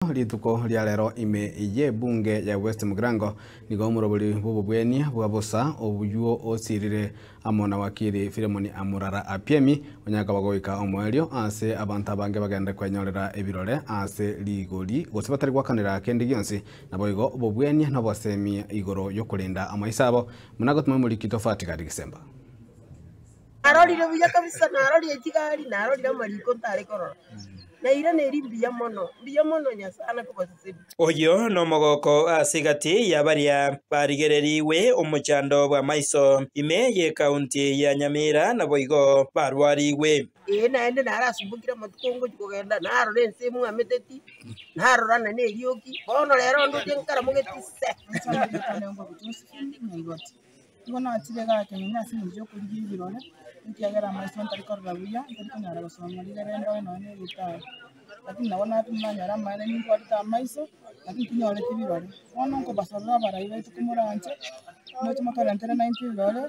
Rituko ria rero ime y'ebunge ya West Mugirango nigo omorobori bw'obobwenia bwa bosa oywo osirire amo na wakili Philemon Amurara Apiemi onyakaba goika omoerio ase abanto abange bagende kwenyorera ebirore ase rigori gose batari gwakanera kende gionsi naboigo obobwenia na obosemi igoro yokorenda amaiso abo buna gotuma omoriki tofauti gari gisemba. Narorire buya kabisa, narorire chigari, narorire amariko ntare korora. Nairaneri mbuya mono, mbuya mono Nyasae nakobasesenia. Oyio nomogoko ase egati ya baria barigererigwe omochando bw'amaiso ime y'ekaunti ya Nyamira naboigo barwarigwe. Ee, naende narasumbokire amatuko ngochia kogenda, narora ense emwameteti, narorana nerioki, bono rero ndoche nkaramogeti se. Nigo nachire igaa Kenyenya ase eng'encho y'okorigia ebirore, ekiagera amaiso ntari korora buya, ntari konyara gosoma rigere ndore nonya na egetabu. Lakini nabo natoma nanyora amaene nimbwatete amaiso, lakini tinyoreti birore. Bono nkobasorora abarai baito komoranche, moche motorentere naintwe ebirore,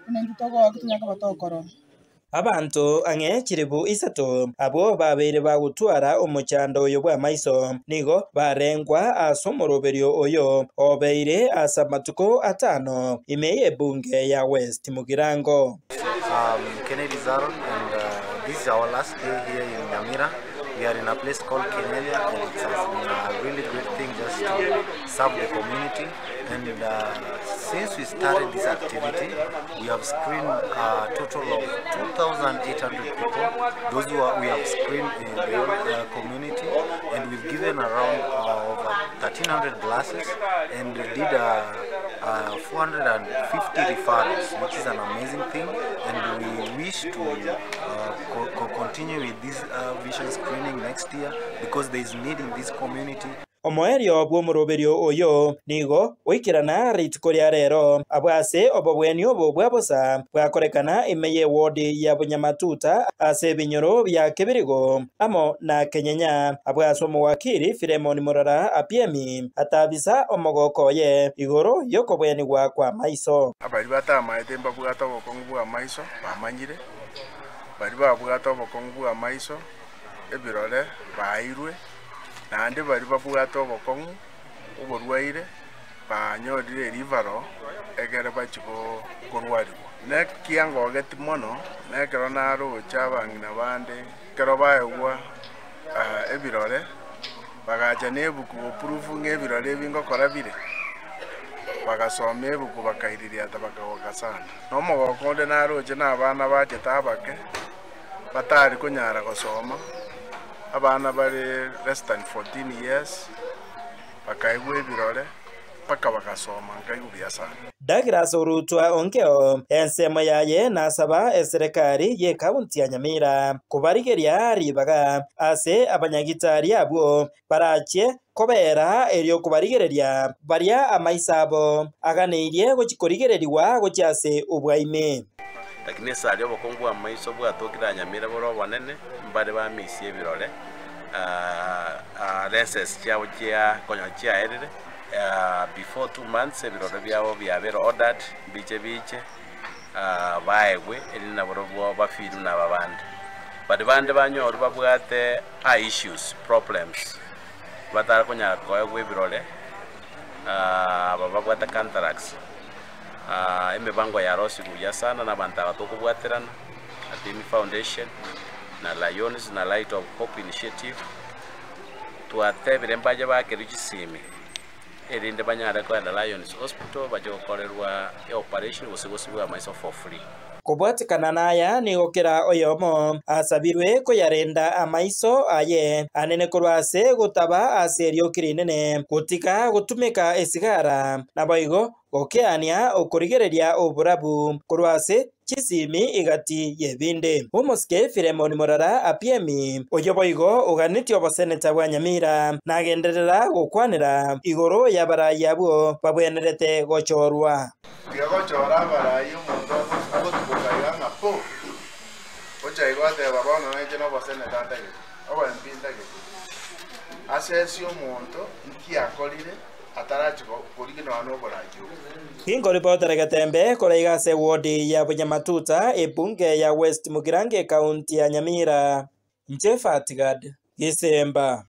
buna intwe togoaka tonyare koba tokorora. Abanto ang'e chilifu isato, abwo babeire bagotwara omochando oyo bw'amaiso, nigo barengwa ase omoroberio oyo obeire ase amatuko atano ime y'ebunge ya West Mugirango. Um, Kennedy Zaron, and this is our last day here in Nyamira. We are in a place called Kenyenya, and it has been a really great thing just to serve the community. And since we started this activity, we have screened a total of 2,800 people, those who are, we have screened in the whole community, and we've given around over 1,300 glasses and did 450 referrals, which is an amazing thing. And we wish to continue with this vision screening next year because there is need in this community. Omoerio bw'omoroberio oyo nigo oikerana rituko ria rero abwo ase obobweni obo bwa bosa bwakorekana ime y'ewodi ya Bunyamatuta ase ebinyoro bia Kebirigo amo na Kenyenya abwo ase omowakiri Philemon Murara Apiemi atabisa omogoko oye igoro y'okobwenigwa kwa maiso. Abari batamaete mbabwate obokong'u bwa amaiso bamanyire, bari babwate obokong'u bwa amaiso ebirore bairwe, naende bari babwate obokong'u oborwaire banyorire erivaro egere bachi korwarigwa. Nekiangogeti mono nekero naroche abang'ina bande ekero baegwa ebirore bagacha na ebuku goprove ng'a ebirore ebi ngokora bire, bagasoma ebuku bakaiririata bakagoka sana. Na omogoko onde naroche na abana bachete abake batari konyara gosoma, abana bare less than 14 years bakaigwa ebirore mpaka bagasoma nkaigwa buya sana. Douglas Orutwa Onkeo ensemo yaye nasaba eserekari y'ekaunti ya Nyamira kobarigeria ribaga ase abanyagitari abwo barachie kobera erio kobarigereria baria amaiso abo aganeirie gochikorigereriwa gochia ase obwaime. Lakini esari obokong'u bwa amaiso bwatokire Nyamira bore obonene mbare bamisia ebirore lenses chiabo chia konya chiaerire before 2 months ebirore biabo biabere ordered biche biche baegwe eri nabo bafiru na babande bari bande banyoru babwate eye issues problems batara konyara koegwa ebirore aba babwate cataracts emibango ya rosi buya sana na abantu abatokobwaterana Atimi Foundation na Lions na Light of Hope Initiative twatebire mbaje bakeru chisimi erinde banyare kwenda Lions Hospital baje gokorerwa operation gose gosibwa amaiso for free. Kobwatikana naya nigokera oyomo asabirwe koyarenda amaiso aye anene korwa ase gotaba ase erioki rinene gotika gotumeka esigara naboigo gokeania okorigereria oburabu korwa ase chisimi igati yebinde. Omosike Philemon Murara Apiemi oyo boigo oganetie oboseneta bwa Nyamira nagenderera gokwanera igoro y'abarai abwo babwenerete gochorwa. Tiga gochora abarai omonto agotuboka iga ng'a po ochaigwa ateba bono nainche na oboseneta ntagete obo MP ntagete ase ase omonto nki akorire atarachi koriginwa n'oborai obo. Ginkoripotera Getembe koraiga ase wodi ya Bunyamatuta ebunge ya West Mugirango ekaunti ya Nyamira. Nche Fatigad Gisemba.